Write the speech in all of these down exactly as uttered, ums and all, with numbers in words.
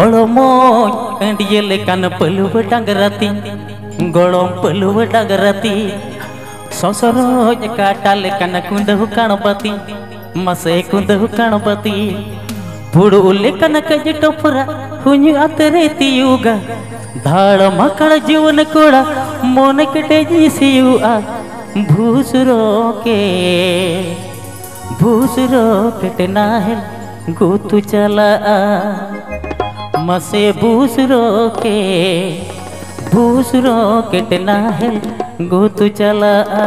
ᱚᱲᱢᱚᱡ ᱟᱹᱰᱤᱭᱟᱹ ᱞᱮᱠᱟᱱ ᱯᱟᱹᱞᱣᱟᱹ ᱰᱟᱝᱨᱟ ᱛᱤᱧ, ᱜᱚᱲᱚᱢ ᱯᱟᱹᱞᱣᱟᱹ ᱰᱟᱝᱨᱟ ᱛᱤᱧ, ᱥᱚᱥᱨᱚᱡ ᱠᱟᱴᱟ ᱞᱮᱠᱟᱱ ᱠᱩᱸᱫᱟᱹᱣ ᱠᱟᱬ ᱵᱟᱹᱛᱤ, ᱢᱟᱥᱮ ᱠᱩᱸᱫᱟᱹᱣ ᱠᱟᱬ ᱵᱟᱹᱛᱤ, ᱯᱷᱩᱲᱩᱜ ᱞᱮᱠᱟᱱ ᱠᱟᱹᱡ ᱴᱚᱯᱨᱟ ᱦᱩᱧ ᱟᱛᱨᱮ ᱛᱤᱭᱩᱜᱟ, ᱫᱷᱟᱲ ᱢᱟᱠᱟᱲ ᱡᱩᱣᱟᱹᱱ ᱠᱚᱲᱟ ᱢᱚᱱᱮ ᱠᱮᱴᱮᱡ ᱥᱤᱭᱩᱜᱼᱟ, ᱵᱷᱩᱥᱨᱚ ᱠᱮ ᱵᱷᱩᱥᱨᱚ ᱠᱮᱴ ᱱᱟᱦᱮᱞ ᱜᱩᱛᱩ ᱪᱟᱞᱟᱜᱼᱟ᱾ ᱢᱟᱥᱮ ᱵᱷᱩᱥᱨᱚ ᱠᱮᱴ, ᱵᱷᱩᱥᱨᱚ ᱠᱮᱴ ᱱᱟᱦᱮᱞ ᱜᱩᱛᱩ ᱪᱟᱞᱟᱜᱼᱟ᱾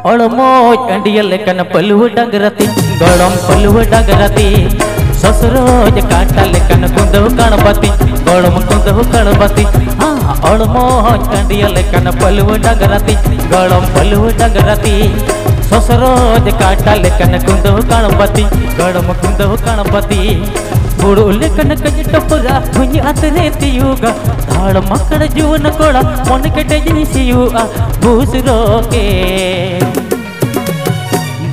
ᱚᱲᱢᱚᱡ ᱟᱹᱰᱤᱭᱟᱹ ᱞᱮᱠᱟᱱ ᱯᱟᱹᱞᱣᱟᱹ ᱰᱟᱝᱨᱟ ᱛᱤᱧ, ᱜᱚᱲᱚᱢ ᱯᱟᱹᱞᱣᱟᱹ ᱰᱟᱝᱨᱟ ᱛᱤᱧ, ᱥᱚᱥᱨᱚᱡ ᱠᱟᱴᱟ ᱞᱮᱠᱟᱱ ᱠᱩᱸᱫᱟᱹᱣ ᱠᱟᱬ ᱵᱟᱹᱛᱤᱧ, ᱜᱚᱲᱚᱢ ᱠᱩᱸᱫᱟᱹᱣ ᱠᱟᱬ ᱵᱟᱹᱛᱤᱧ᱾ ᱦᱟᱸ, ᱚᱲᱢᱚᱡ ᱟᱹᱰᱤᱭᱟᱹ ᱞᱮᱠᱟᱱ ᱯᱟᱹᱞᱣᱟᱹ ᱰᱟᱝᱨᱟ ᱛᱤᱧ, ᱜᱚᱲᱚᱢ ᱯᱟᱹᱞᱣᱟᱹ ᱰᱟᱝᱨᱟ ᱛᱤᱧ, ᱥᱚᱥᱨᱚᱡ ᱠᱟᱴᱟ ᱞᱮᱠᱟᱱ ᱠᱩᱸᱫᱟᱹᱣ ᱠᱟᱬ ᱵᱟᱹᱛᱤᱧ, ᱜᱚᱲᱚᱢ ᱠᱩᱸᱫᱟᱹᱣ ᱠᱟᱬ ᱵᱟᱹᱛᱤᱧ, ᱯᱷᱩᱲᱩᱜ ᱞᱮᱠᱟᱱ ᱠᱟᱹᱡ ᱴᱚᱯᱨᱟ ᱦᱩᱧ ᱟᱛᱨᱮ ᱛᱤᱭᱩᱜᱟ, ᱫᱷᱟᱲ ᱢᱟᱠᱟᱲ ᱡᱩᱣᱟᱹᱱ ᱠᱚᱲᱟ ᱢᱚᱱᱮ ᱠᱮᱴᱮᱡ ᱤᱧ ᱥᱤᱭᱩᱜᱼᱟ, ᱵᱷᱩᱥᱨᱚ ᱠᱮᱴ,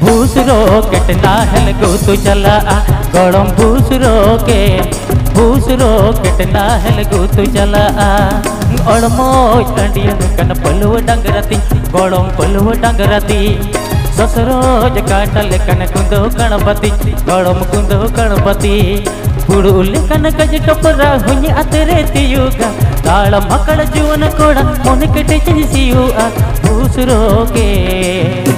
ᱵᱷᱩᱥᱨᱚ ᱠᱮᱴ ᱱᱟᱦᱮᱞ ᱜᱩᱛᱩ ᱪᱟᱞᱟᱜᱼᱟ, ᱜᱚᱲᱚᱢ ᱵᱷᱩᱥᱨᱚ ᱠᱮᱴ, ᱵᱷᱩᱥᱨᱚ ᱠᱮᱴ ᱱᱟᱦᱮᱞ ᱜᱩᱛᱩ ᱪᱟᱞᱟᱜᱼᱟ᱾ ᱚᱲᱢᱚᱡ ᱟᱹᱰᱤᱭᱟᱹ ᱞᱮᱠᱟᱱ ᱯᱟᱹᱞᱣᱟᱹ ᱰᱟᱝᱨᱟ ᱛᱤᱧ, ᱜᱚᱲᱚᱢ ᱯᱟᱹᱞᱣᱟᱹ ᱰᱟᱝᱨᱟ ᱛᱤᱧ, ᱥᱚᱥᱨᱚᱡ ᱠᱟᱴᱟ ᱞᱮᱠᱟᱱ ᱠᱩᱸᱫᱟᱹᱣ ᱠᱟᱬ ᱵᱟᱹᱛᱤᱧ, ᱜᱚᱲᱚᱢ ᱠᱩᱸᱫᱟᱹᱣ ᱠᱟᱬ ᱵᱟᱹᱛᱤᱧ, ᱯᱷᱩᱲᱩᱜ ᱞᱮᱠᱟᱱ ᱠᱟᱹᱡ ᱴᱚᱯᱨᱟ ᱦᱩᱧ ᱟᱛᱨᱮ ᱛᱤᱭᱩᱜᱟ, ᱫᱷᱟᱲ ᱢᱟᱠᱟᱲ ᱡᱩᱣᱟᱹᱱ ᱠᱚᱲᱟ ᱢᱚᱱᱮ ᱠᱮᱴᱮᱡ ᱤᱧ ᱥᱤᱭᱩᱜᱼᱟ, ᱵᱷᱩᱥᱨᱚ ᱠᱮᱴ,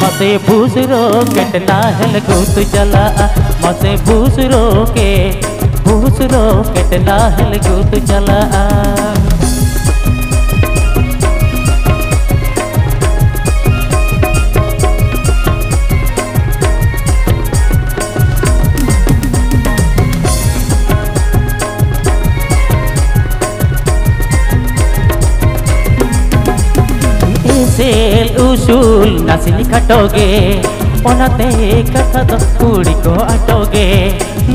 ᱢᱟᱥᱮ ᱵᱷᱩᱥᱨᱚ ᱠᱮᱴ ᱱᱟᱦᱮᱞ ᱜᱩᱛᱩ ᱪᱟᱞᱟᱜᱼᱟ, ᱢᱟᱥᱮ ᱵᱷᱩᱥᱨᱚ ᱠᱮᱴ, ᱵᱷᱩᱥᱨᱚ ᱠᱮᱴ ᱱᱟᱦᱮᱞ ᱜᱩᱛᱩ ᱪᱟᱞᱟᱜᱼᱟ᱾ ᱮᱥᱮᱞ ᱩᱥᱩᱞ ᱱᱟᱥᱮᱧ ᱠᱷᱟᱴᱚ ᱜᱮ, ᱚᱱᱟᱛᱮ ᱠᱟᱛᱷᱟ ᱫᱚ ᱠᱩᱲᱤ ᱠᱚ ᱟᱴᱚ ᱜᱮ᱾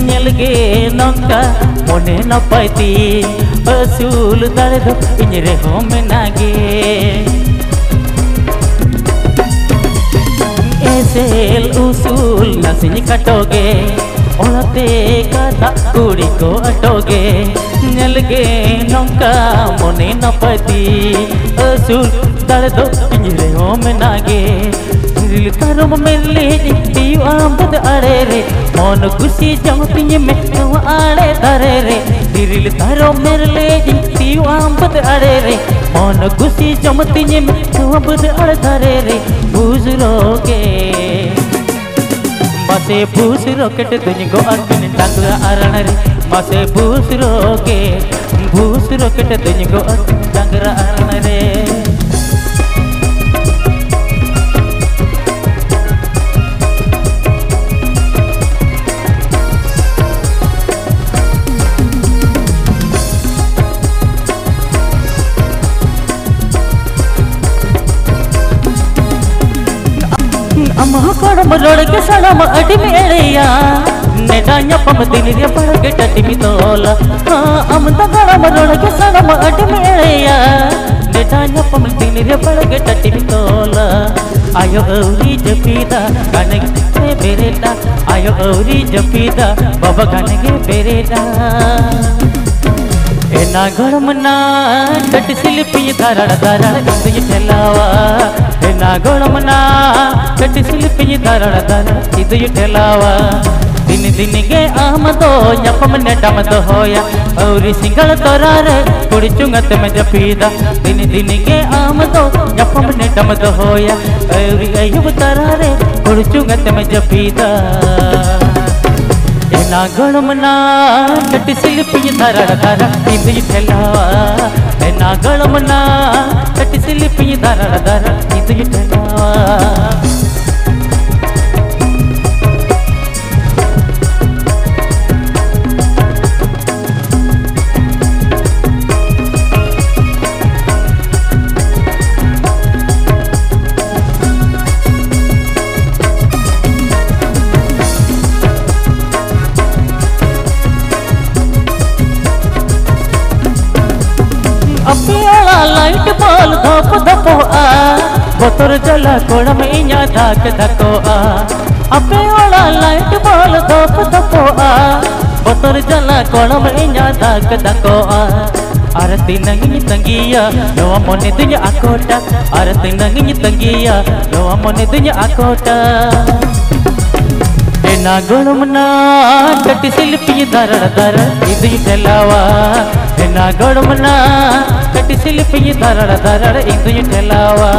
ᱧᱮᱞ ᱜᱮ ᱱᱚᱝᱠᱟ ᱢᱚᱱᱮ ᱱᱟᱯᱟᱭ ᱛᱤᱧ, ᱟᱹᱥᱩᱞ ᱫᱟᱲᱮ ᱫᱚ ᱤᱧ ᱨᱮᱦᱚᱸ ᱢᱮᱱᱟᱜ ᱜᱮ᱾ ᱮᱥᱮᱞ ᱩᱥᱩᱞ ᱱᱟᱥᱮᱧ ᱠᱷᱟᱴᱚ ᱜᱮ, ᱚᱲᱟᱜ ᱛᱮ ᱠᱟᱛᱷᱟ ᱠᱩᱲᱤ ᱠᱚ ᱟᱴᱚᱜᱮ, ᱧᱮᱞ ᱜᱮ ᱱᱚᱝᱠᱟ ᱢᱚᱱᱮ ᱱᱟᱯᱟᱭ ᱛᱤ᱾ ᱟᱹᱥᱩᱞ ᱫᱟᱲᱮ ᱫᱚ ᱤᱧ ᱨᱮᱦᱚᱸ ᱢᱮᱱᱟᱜ ᱜᱮ᱾ ᱨᱤᱞ ᱛᱟᱨᱚᱢ ᱢᱮᱨᱞᱮᱡ ᱤᱧ ᱛᱤᱭᱩᱜᱼᱟ ᱵᱟᱹᱫᱽ ᱟᱲᱮ ᱨᱮ, ᱢᱚᱱ ᱠᱩᱥᱤ ᱡᱚᱝ ᱛᱤᱧ ᱢᱮ ᱱᱚᱣᱟ ᱟᱲᱮ ᱫᱷᱟᱨᱮ ᱨᱮ᱾ ᱨᱤᱞ ᱛᱟᱨᱚᱢ ᱢᱮᱨᱞᱮᱡ ᱤᱧ ᱛᱤᱭᱩᱜᱼᱟ ᱵᱟᱹᱫᱽ ᱟᱲᱮ ᱨᱮ, ᱢᱚᱱ ᱠᱩᱥᱤ ᱡᱚᱝ ᱛᱤᱧ ᱢᱮ ᱱᱚᱣᱟ ᱵᱟᱹᱫᱽ ᱟᱲᱮ ᱫᱷᱟᱨᱮ ᱨᱮ᱾ ᱵᱩᱡᱽ ᱨᱚᱜᱮ ᱢᱟᱥᱮ ᱵᱩᱥ ᱨᱚᱠᱮᱴ ᱫᱩᱧ ᱜᱚᱜ ᱟᱹᱠᱤᱱ ᱰᱟᱝᱨᱟ ᱟᱨᱟᱬ ᱨᱮ, ᱢᱟᱥᱮ ᱵᱩᱥ ᱨᱚᱠᱮᱴ, ᱵᱩᱥ ᱨᱚᱠᱮᱴ ᱫᱩᱧ ᱜᱚᱜ ᱟᱹᱠᱤᱱ ᱰᱟᱝᱨᱟ ᱟᱨᱟᱬ ᱨᱮ᱾ ᱟᱢ ᱦᱚᱸ ᱠᱚᱲᱚᱢ ᱨᱚᱲ ᱜᱮ ᱥᱟᱱᱟᱢ ᱟᱹᱰᱤᱢ ᱮᱲᱮᱭᱟ᱾ ᱱᱮᱰᱟ ᱧᱟᱯᱟᱢ ᱫᱤᱱ ᱨᱮ ᱵᱟᱲᱜᱮ ᱴᱟᱹᱴᱤᱢ ᱛᱚᱞᱟ᱾ ᱦᱟᱸ, ᱟᱢ ᱫᱚ ᱠᱚᱲᱚᱢ ᱨᱚᱲ ᱜᱮ ᱥᱟᱱᱟᱢ ᱟᱹᱰᱤᱢ ᱮᱲᱮᱭᱟ᱾ ᱱᱮᱰᱟ ᱧᱟᱯᱟᱢ ᱫᱤᱱ ᱨᱮ ᱵᱟᱲᱜᱮ ᱴᱟᱹᱴᱤᱢ ᱛᱚᱞᱟ᱾ ᱟᱭᱳ ᱟᱹᱣᱨᱤ ᱡᱟᱹᱯᱤᱫᱟ, ᱜᱟᱱᱮ ᱜᱮ ᱵᱮᱨᱮᱫᱟ᱾ ᱟᱭᱳ ᱟᱹᱣᱨᱤ ᱡᱟᱹᱯᱤᱫᱟ, ᱵᱟᱵᱟ ᱜᱟᱱᱮ ᱜᱮ ᱵᱮᱨᱮᱫᱟ᱾ ᱮᱱᱟ ᱜᱚᱲᱚᱢ ᱱᱟ, ᱠᱟᱹᱴᱤᱡ ᱥᱤᱞᱯᱤᱧ ᱫᱟᱨᱟᱲ ᱫᱟᱨᱟᱲ ᱤᱧ ᱫᱩᱧ ᱴᱷᱮᱞᱟᱣᱟ᱾ ᱮᱱᱟ ᱜᱚᱲᱚᱢ ᱱᱟ, ᱠᱟᱹᱴᱤᱡ ᱥᱤᱞᱯᱤᱧ ᱫᱟᱨᱟᱲ ᱫᱟᱨᱟᱲ ᱤᱧ ᱫᱩᱧ ᱴᱷᱮᱞᱟᱣᱟ᱾ ᱫᱤᱱ ᱫᱤᱱ ᱜᱮ ᱟᱢ ᱫᱚ ᱧᱟᱯᱟᱢ ᱱᱮᱰᱟᱢ ᱫᱚᱦᱚᱭᱟ᱾ ᱟᱹᱣᱨᱤ ᱥᱤᱸᱜᱟᱲ ᱛᱚᱨᱟ ᱨᱮ ᱠᱩᱲᱤ ᱪᱩᱝᱜᱟ ᱛᱮᱢ ᱡᱟᱹᱯᱤᱫᱟ᱾ ᱫᱤᱱ ᱫᱤᱱ ᱜᱮ ᱟᱢ ᱫᱚ ᱧᱟᱯᱟᱢ ᱱᱮᱰᱟᱢ ᱫᱚᱦᱚᱭᱟ᱾ ᱟᱹᱣᱨᱤ ᱟᱹᱭᱩᱵ ᱛᱟᱨᱟ ᱨᱮ ᱠᱩᱲᱤ ᱪᱩᱝᱜᱟ ᱛᱮᱢ ᱡᱟᱹᱯᱤᱫᱟ᱾ ᱮᱱᱟ ᱜᱚᱲᱚᱢ ᱱᱟ, ᱠᱟᱹᱴᱤᱡ ᱥᱤᱞᱯᱤᱧ ᱫᱟᱨᱟᱲ ᱫᱟᱨᱟᱲ ᱤᱧ ᱫᱩᱧ ᱴᱷᱮᱞᱟᱣᱟ᱾ ᱮᱱᱟ ᱜᱚᱲᱚᱢ ᱱᱟ, ᱠᱟᱹᱴᱤᱡ ᱥᱤᱞᱯᱤᱧ ᱫᱟᱨᱟᱲ ᱫᱟᱨᱟᱲ ᱤᱧ ᱫᱩᱧ ᱴᱷᱮᱞᱟᱣᱟ᱾ ᱟᱯᱮ ᱚᱲᱟᱜ ᱞᱟᱭᱤᱴ ᱵᱚᱞ ᱫᱷᱚᱯ ᱫᱷᱚᱯᱚᱜᱼᱟ, ᱵᱚᱛᱚᱨ ᱡᱟᱞᱟ ᱠᱚᱲᱟᱢ ᱤᱧᱟᱜ ᱫᱷᱟᱠ ᱫᱷᱟᱠᱚᱜᱼᱟ᱾ ᱟᱯᱮ ᱚᱲᱟᱜ ᱞᱟᱭᱤᱴ ᱵᱚᱞ ᱫᱷᱚᱯ ᱫᱷᱚᱯᱚᱜᱼᱟ, ᱵᱚᱛᱚᱨ ᱡᱟᱞᱟ ᱠᱚᱲᱚᱢ ᱤᱧᱟᱜ ᱫᱟᱜ ᱫᱟᱠᱚᱜᱼᱟ᱾ ᱟᱨ ᱛᱤᱱᱟᱹᱝ ᱤᱧ ᱛᱟᱺᱜᱤᱭᱟ, ᱱᱚᱣᱟ ᱢᱚᱱᱮ ᱫᱩᱧ ᱟᱠᱚᱴᱟ᱾ ᱟᱨ ᱛᱤᱱᱟᱹᱝ ᱤᱧ ᱛᱟᱺᱜᱤᱭᱟ, ᱱᱚᱣᱟ ᱢᱚᱱᱮ ᱫᱩᱧ ᱟᱠᱚᱴᱟ᱾ ᱮᱱᱟ ᱜᱚᱲᱚᱢ ᱱᱟ, ᱠᱟᱹᱴᱤᱡ ᱥᱤᱞᱯᱤᱧ ᱫᱟᱨᱟᱲ ᱫᱟᱨᱟᱲ ᱤᱧ ᱫᱩᱧ ᱴᱷᱮᱞᱟᱣᱟ᱾ ᱮᱱᱟ ᱜᱚᱲᱚᱢ ᱱᱟ, ᱠᱟᱹᱴᱤᱡ ᱥᱤᱞᱯᱤᱧ ᱫᱟᱨᱟᱲ ᱫᱟᱨᱟᱲ ᱤᱧ ᱫᱩᱧ ᱴᱷᱮᱞᱟᱣᱟ᱾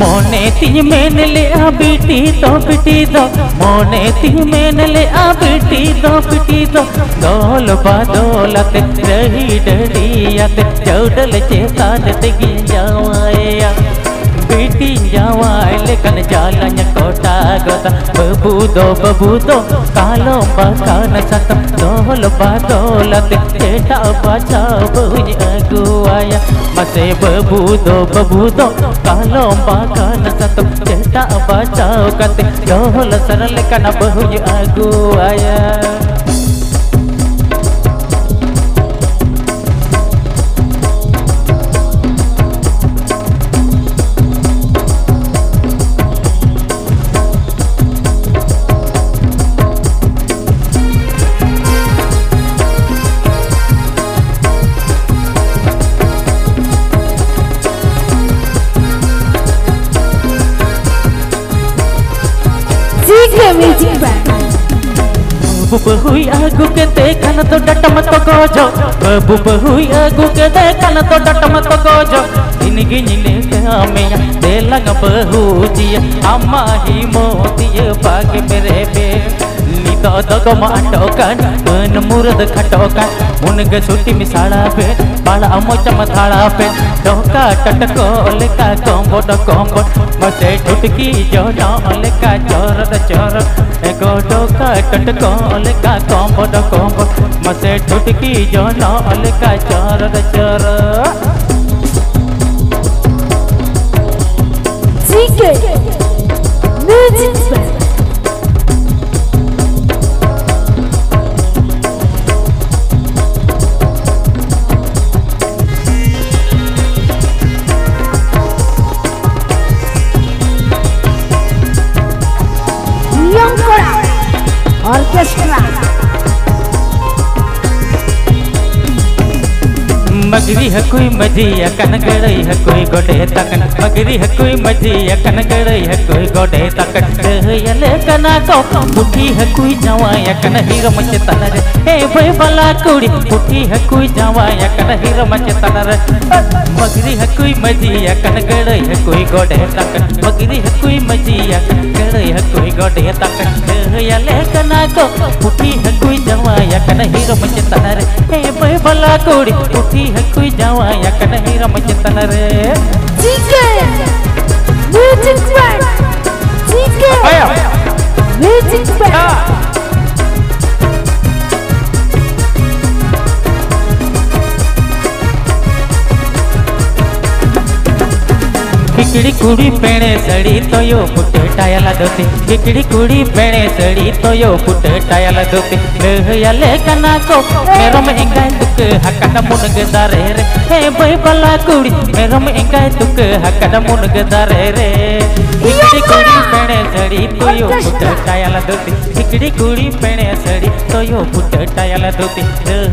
ᱢᱚᱱᱮ ᱛᱤᱧ ᱢᱮᱱ ᱞᱮᱜᱼᱟ ᱵᱤᱴᱤ ᱫᱚ, ᱵᱤᱴᱤ ᱫᱚ, ᱢᱚᱱᱮ ᱛᱤᱧ ᱢᱮᱱ ᱞᱮᱜᱼᱟ ᱵᱤᱴᱤ ᱫᱚ, ᱵᱤᱴᱤ ᱫᱚ, ᱫᱚᱞ ᱵᱟᱫᱚᱞ ᱟᱛᱮ, ᱨᱟᱹᱦᱤ ᱰᱟᱹᱰᱤ ᱟᱛᱮ, ᱪᱟᱹᱣᱰᱟᱹᱞ ᱪᱮᱛᱟᱱ ᱛᱮᱜᱤᱧ ᱡᱟᱶᱟᱭᱟ᱾ ᱵᱤᱴᱤᱧ ᱡᱟᱶᱟᱭ ᱞᱮᱠᱷᱟᱱ ᱡᱟᱞᱟᱧ ᱠᱚᱴᱟ ᱜᱚᱫᱟ᱾ ᱵᱟᱹᱵᱩ ᱫᱚ, ᱵᱟᱹᱵᱩ ᱫᱚ, ᱠᱟᱞᱚᱢ ᱵᱟᱠᱷᱟᱱ ᱥᱟᱛᱟᱢ, ᱫᱚᱞ ᱵᱟᱫᱚᱞ ᱟᱛᱮ, ᱮᱴᱟᱜ ᱵᱟᱪᱷᱟᱣ ᱵᱟᱹᱦᱩᱧ ᱟᱹᱜᱩᱣᱟᱭᱟ᱾ ᱢᱟᱥᱮ ᱵᱟᱹᱵᱩ ᱫᱚ, ᱵᱟᱹᱵᱩ ᱫᱚ, ᱠᱟᱞᱚᱢ ᱵᱟᱠᱷᱟᱱ ᱥᱟᱛᱟᱢ, ᱮᱴᱟᱜ ᱵᱟᱪᱷᱟᱣ ᱠᱟᱛᱮ, ᱫᱚᱞ ᱥᱟᱨ ᱞᱮᱠᱟᱱ ᱵᱟᱹᱦᱩᱧ ᱟᱹᱜᱩᱣᱟᱭᱟ᱾ ᱡᱤ ᱠᱮ Music Band᱾ ᱵᱟᱹᱵᱩ ᱵᱟᱹᱦᱩᱭ ᱟᱹᱜᱩ ᱠᱮᱫᱮ ᱠᱷᱟᱱ ᱫᱚ ᱰᱟᱴᱟᱢ ᱛᱚᱜᱚᱡᱚᱜ᱾ ᱵᱟᱹᱵᱩ ᱵᱟᱹᱦᱩᱭ ᱟᱹᱜᱩ ᱠᱮᱫᱮ ᱠᱷᱟᱱ ᱫᱚ ᱰᱟᱴᱟᱢ ᱛᱚᱜᱚᱡᱚᱜ᱾ ᱫᱤᱱ ᱜᱮ ᱧᱤᱫᱟᱹ ᱠᱟᱹᱢᱤᱭᱟ, ᱫᱮᱞᱟᱝ ᱵᱟᱹᱦᱩ ᱡᱤᱭᱟᱹ, ᱟᱢᱟᱜ ᱦᱤᱢᱚᱛᱤᱭᱟᱹ ᱵᱟᱜᱮ ᱢᱮᱨᱮ ᱵᱮ᱾ ᱱᱤᱛᱚᱜ ᱫᱚ ᱜᱚᱢ ᱟᱴᱚᱠ ᱠᱟᱱ, ᱢᱟᱹᱱ ᱢᱩᱨᱟᱹᱫ ᱠᱷᱟᱴᱚ ᱠᱟᱱ, ᱩᱱᱜᱮ ᱥᱩᱴᱤ ᱢᱮᱥᱟᱲᱟ ᱯᱮ, ᱯᱟᱲᱟᱜ ᱢᱚᱪᱟᱢ ᱛᱷᱟᱲᱟ ᱯᱮ, ᱰᱚᱠᱟ ᱴᱟᱴᱠᱚ ᱞᱮᱠᱟ ᱠᱚᱢᱵᱚᱰ ᱠᱚᱢᱵᱚᱰ, ᱢᱟᱥᱮ ᱴᱩᱴᱠᱤ ᱡᱚᱱᱚᱜ ᱞᱮᱠᱟ ᱪᱚᱨᱚᱫ ᱪᱚᱨᱚᱫ, ᱮᱜᱚ ᱰᱚᱠᱟ ᱴᱟᱴᱠᱚ ᱞᱮᱠᱟ ᱠᱚᱢᱵᱚᱰ ᱠᱚᱢᱵᱚᱰ, ᱢᱟᱥᱮ ᱴᱩᱴᱠᱤ ᱡᱚᱱᱚᱜ ᱞᱮᱠᱟ ᱪᱚᱨᱚᱫ ᱪᱚᱨᱚᱫ᱾ ᱢᱟᱹᱜᱽᱨᱤ ᱦᱟᱹᱠᱩᱭ ᱢᱟᱹᱡᱷᱤ ᱟᱠᱟᱱ, ᱜᱟᱹᱲᱟᱹᱭ ᱦᱟᱹᱠᱩᱭ ᱜᱚᱰᱮᱛ ᱟᱠᱟᱱ᱾ ᱢᱟᱹᱜᱽᱨᱤ ᱦᱟᱹᱠᱩᱭ ᱢᱟᱹᱡᱷᱤ ᱟᱠᱟᱱ, ᱜᱟᱹᱲᱟᱹᱭ ᱦᱟᱹᱠᱩᱭ ᱜᱚᱰᱮᱛ ᱟᱠᱟᱱ᱾ ᱞᱟᱹᱭ ᱟᱞᱮ ᱠᱟᱱᱟ ᱠᱚ, ᱯᱩᱴᱷᱤ ᱦᱟᱹᱠᱩᱭ ᱡᱟᱶᱟᱭ ᱟᱠᱟᱱ ᱦᱤᱨᱚᱢ ᱪᱮᱛᱟᱱ ᱨᱮ᱾ ᱮ ᱵᱟᱹᱭ ᱵᱟᱞᱟ ᱠᱩᱲᱤ, ᱯᱩᱴᱷᱤ ᱦᱟᱹᱠᱩᱭ ᱡᱟᱶᱟᱭ ᱟᱠᱟᱱ ᱦᱤᱨᱚᱢ ᱪᱮᱛᱟᱱ ᱨᱮ᱾ ᱢᱟᱹᱜᱽᱨᱤ ᱦᱟᱹᱠᱩᱭ ᱢᱟᱹᱡᱷᱤ ᱟᱠᱟᱱ, ᱜᱟᱹᱲᱟᱹᱭ ᱦᱟᱹᱠᱩᱭ ᱜᱚᱰᱮᱛ ᱟᱠᱟᱱ᱾ ᱢᱟᱹᱜᱽᱨᱤ ᱦᱟᱹᱠᱩᱭ ᱢᱟᱹᱡᱷᱤ ᱟᱠᱟᱱ, ᱜᱟᱹᱲᱟᱹᱭ ᱦᱟᱹᱠᱩᱭ ᱜᱚᱰᱮᱛ ᱟᱠᱟᱱ᱾ ᱞᱟᱹᱭ ᱟᱞᱮ ᱠᱟᱱᱟ ᱠᱚ, ᱯᱩᱴᱷᱤ ᱦᱟᱹᱠᱩᱭ ᱡᱟᱶᱟᱭ ᱟᱠᱟᱱ ᱦᱤᱨᱚᱢ ᱪᱮᱛᱟᱱ ᱨᱮ᱾ ᱮ ᱵᱟᱹᱭ ᱵᱟᱞᱟ ᱠᱩᱲᱤ, ᱯᱩᱴᱷᱤ ᱦᱟᱹᱠᱩᱭ ᱡᱟᱶᱟᱭ ᱟᱠᱟᱱ ᱦᱤᱨᱚᱢ ᱪᱮᱛᱟᱱ ᱨᱮ᱾ ᱪᱤᱠᱮ ᱢᱤᱭᱩᱡᱤᱠ ᱵᱮᱱᱰ, ᱪᱤᱠᱮ ᱟᱭᱟ᱾ Music band. ᱦᱤᱠᱲᱤ ᱠᱩᱲᱤ ᱯᱮᱲᱮ ᱥᱟᱹᱲᱤ ᱛᱚᱭᱚ ᱯᱷᱩᱴᱟᱹ ᱴᱟᱭᱟᱞᱟ ᱫᱷᱩᱛᱤ᱾ ᱦᱤᱠᱲᱤ ᱠᱩᱲᱤ ᱯᱮᱲᱮ ᱥᱟᱹᱲᱤ ᱛᱚᱭᱚ ᱯᱷᱩᱴᱟᱹ ᱴᱟᱭᱟᱞᱟ ᱫᱷᱩᱛᱤ᱾ ᱞᱟᱹᱭ ᱟᱞᱮ ᱠᱟᱱᱟ ᱠᱚ ᱢᱮᱨᱚᱢ ᱮᱸᱜᱟᱭ ᱛᱩᱠᱟᱹ ᱟᱠᱟᱱ ᱢᱩᱱᱜᱟᱹ ᱫᱟᱨᱮ ᱨᱮ᱾ ᱦᱮ ᱵᱟᱹᱭ ᱵᱟᱞᱟ ᱠᱩᱲᱤ, ᱢᱮᱨᱚᱢ ᱮᱸᱜᱟᱭ ᱛᱩᱠᱟᱹ ᱟᱠᱟᱱ ᱢᱩᱱᱜᱟᱹ ᱫᱟᱨᱮ ᱨᱮ᱾ ᱦᱤᱠᱲᱤ ᱠᱩᱲᱤ ᱯᱮᱲᱮ ᱥᱟᱹᱲᱤ ᱛᱚᱭᱚ ᱯᱷᱩᱴᱟᱹ ᱴᱟᱭᱟᱞᱟ ᱫᱷᱩᱛᱤ᱾ ᱦᱤᱠᱲᱤ ᱠᱩᱲᱤ ᱯᱮᱲᱮ ᱥᱟᱹᱲᱤ ᱛᱚᱭᱚ ᱯᱷᱩᱴᱟᱹ ᱴᱟᱭᱟᱞᱟ ᱫᱷᱩᱛᱤ᱾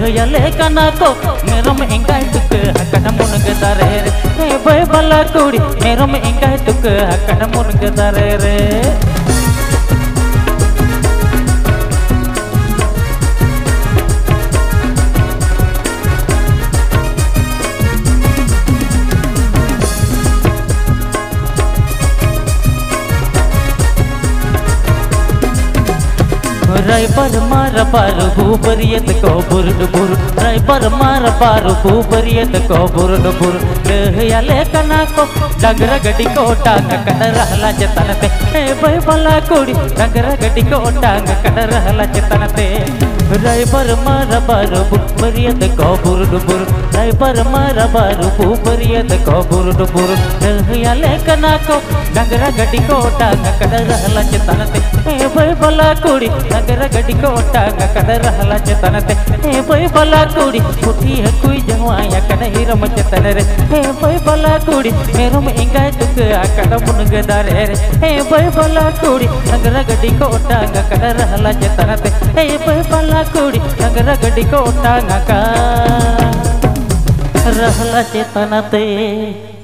ᱞᱟᱹᱭ ᱟᱞᱮ ᱠᱟᱱᱟ ᱠᱚ ᱢᱮᱨᱚᱢ ᱮᱸᱜᱟᱭ ᱛᱩᱠᱟᱹ ᱟᱠᱟᱱ ᱢᱩᱱᱜᱟᱹ ᱫᱟᱨᱮ ᱨᱮ᱾ ᱦᱮ ᱵᱟᱹᱭ ᱵᱟᱞᱟ ᱠᱩᱲᱤ, ᱢᱮᱨᱚᱢ ᱮᱸᱜᱟᱭ ᱛᱩᱠᱟᱹ ᱟᱠᱟᱱ ᱢᱩᱱᱜᱟᱹ ᱫᱟᱨᱮ ᱨᱮ᱾ ᱨᱟᱭᱵᱟᱨ ᱢᱟ ᱨᱟᱵᱟᱨ ᱵᱩ ᱵᱟᱹᱨᱭᱟᱹᱛ ᱠᱚ ᱵᱩᱨ ᱰᱩᱵᱩᱨ᱾ ᱨᱟᱭᱵᱟᱨ ᱢᱟ ᱨᱟᱵᱟᱨ ᱵᱩ ᱵᱟᱹᱨᱭᱟᱹᱛ ᱠᱚ ᱵᱩᱨ ᱰᱩᱵᱩᱨ᱾ ᱞᱟᱹᱭ ᱟᱞᱮ ᱠᱟᱱᱟ ᱠᱚ ᱰᱟᱝᱨᱟ ᱜᱟᱹᱰᱤ ᱠᱚ ᱚᱴᱟᱝ ᱟᱠᱟᱱ ᱨᱟᱦᱞᱟ ᱪᱮᱛᱟᱱ ᱛᱮ᱾ ᱦᱮ ᱵᱟᱹᱭ ᱵᱟᱞᱟ ᱠᱩᱲᱤ, ᱰᱟᱝᱨᱟ ᱜᱟᱹᱰᱤ ᱠᱚ ᱚᱴᱟᱝ ᱟᱠᱟᱱ ᱨᱟᱦᱞᱟ ᱪᱮᱛᱟᱱ ᱛᱮ᱾ ᱨᱟᱭᱵᱟᱨ ᱢᱟ ᱨᱟᱵᱟᱨ ᱵᱩ ᱵᱟᱹᱨᱭᱟᱹᱛ ᱠᱚ ᱵᱩᱨ ᱰᱩᱵᱩᱨ᱾ ᱨᱟᱭᱵᱟᱨ ᱢᱟ ᱨᱟᱵᱟᱨ ᱵᱩ ᱵᱟᱹᱨᱭᱟᱹᱛ ᱠᱚ ᱵᱩᱨ ᱰᱩᱵᱩᱨ᱾ ᱞᱟᱹᱭ ᱟᱞᱮ ᱠᱟᱱᱟ ᱠᱚ ᱰᱟᱝᱨᱟ ᱜᱟᱹᱰᱤ ᱠᱚ ᱚᱴᱟᱝ ᱟᱠᱟᱱ ᱨᱟᱦᱞᱟ ᱪᱮᱛᱟᱱ ᱛᱮ᱾ ᱦᱮ ᱵᱟᱹᱭ ᱵᱟᱞᱟ ᱠᱩᱲᱤ, ᱰᱟᱝᱨᱟ ᱜᱟᱹᱰᱤ ᱠᱚ ᱚᱴᱟᱝ ᱟᱠᱟᱱ ᱨᱟᱦᱞᱟ ᱪᱮᱛᱟᱱ ᱛᱮ᱾ ᱦᱮ ᱵᱟᱹᱭ ᱵᱟᱞᱟ ᱠᱩᱲᱤ, ᱯᱩᱴᱷᱤ ᱦᱟᱹᱠᱩᱭ ᱡᱟᱶᱟᱭ ᱟᱠᱟᱱ ᱦᱤᱨᱚᱢ ᱪᱮᱛᱟᱱ ᱨᱮ᱾ ᱦᱮ ᱵᱟᱹᱭ ᱵᱟᱞᱟ ᱠᱩᱲᱤ, ᱢᱮᱨᱚᱢ ᱮᱸᱜᱟᱭ ᱛᱩᱠᱟᱹ ᱟᱠᱟᱱ ᱢᱩᱱᱜᱟᱹ ᱫᱟᱨᱮ ᱨᱮ᱾ ᱦᱮ ᱵᱟᱹᱭ ᱵᱟᱞᱟ ᱠᱩᱲᱤ, ᱰᱟᱝᱨᱟ ᱜᱟᱹᱰᱤ ᱠᱚ ᱚᱴᱟᱝ ᱟᱠᱟᱱ ᱨᱟᱦᱞᱟ ᱪᱮᱛᱟᱱ ᱛᱮ᱾ ᱦᱮ ᱵᱟᱹᱭ ᱵᱟᱞᱟ ᱠᱩᱲᱤ, ᱰᱟᱝᱨᱟ ᱜᱟᱹᱰᱤ ᱠᱚ ᱚᱴᱟᱝ ᱟᱠᱟᱱ᱾ ᱨᱟᱦᱞᱟ ᱪᱮᱛᱟᱱ ᱛᱮ